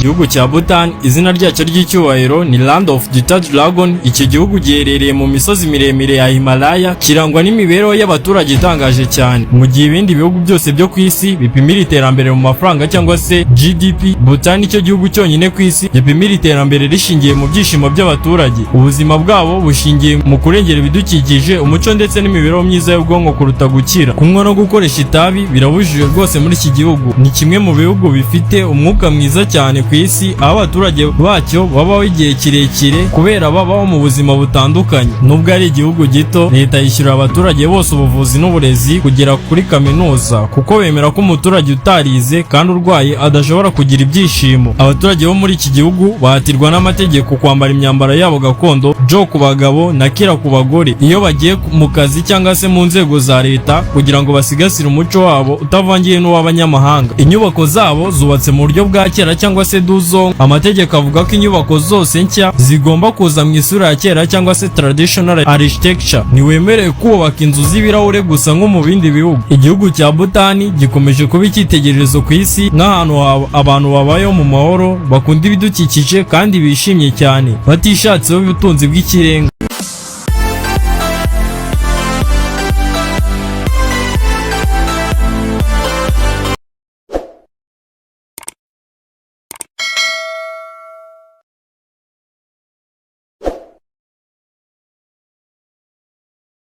Igihugu cya Bhutan, izina ryacyo ry'icyubahiro ni Land of the Third Dragon. Iki gihugu giherereye mu misozi miremire ya Himalaya, kirangwa n'imibereho y'abaturage itangaje cyane. Mu gihe ibindi bihugu byose byo ku isi bipimira iterambere mu mafaranga cyangwa se GDP, Bhutan nicyo gihugu cyonyine ku isi gipimira iterambere rishingiye mu byishimo by'abaturage. Ubuzima bwabo bushingiye mu kurengera ibidukikije, umuco ndetse n'imibereho myiza y'ubwonko kuruta gukira. Kunywa no gukoresha itabi birabujijwe rwose muri iki gihugu. Ni kimwe mu bihugu bifite umwuka mwiza cyane ku isi, aho abaturage bacyo babaho igihe kirekire kubera babaho mu buzima butandukanye. Nubwo ari igihugu gito, leta yishyurira abaturage bose ubuvuzi n'uburezi kugera kuri kaminuza, kuko bemera ko umuturage utarize kandi urwaye adashobora kugira ibyishimo. Abaturage bo muri iki gihugu bahatirwa n'amategeko kwambara imyambaro yabo gakondo, jo ku bagabo na kira ku bagore, iyo bagiye mu kazi cyangwa se mu nzego za leta, kugira ngo basigasire umuco wabo utavangiye n'uw'abanyamahanga. Inyubako zabo zubatse mu buryo bwa kera cyangwa se dzong. Amategeko avuga ko inyubako zose nshya zigomba kuza mu isura ya kera cyangwa se traditional architecture. Ntiwemerewe kubaka inzu z'ibirahure gusa nko mu bindi bihugu. Igihugu cya Bhutan gikomeje kuba icyitegererezo ku isi nk'ahantu abantu babayeho mu mahoro, bakunda ibidukikije kandi bishimye cyane, batishatseho ubutunzi bw'ikirenga.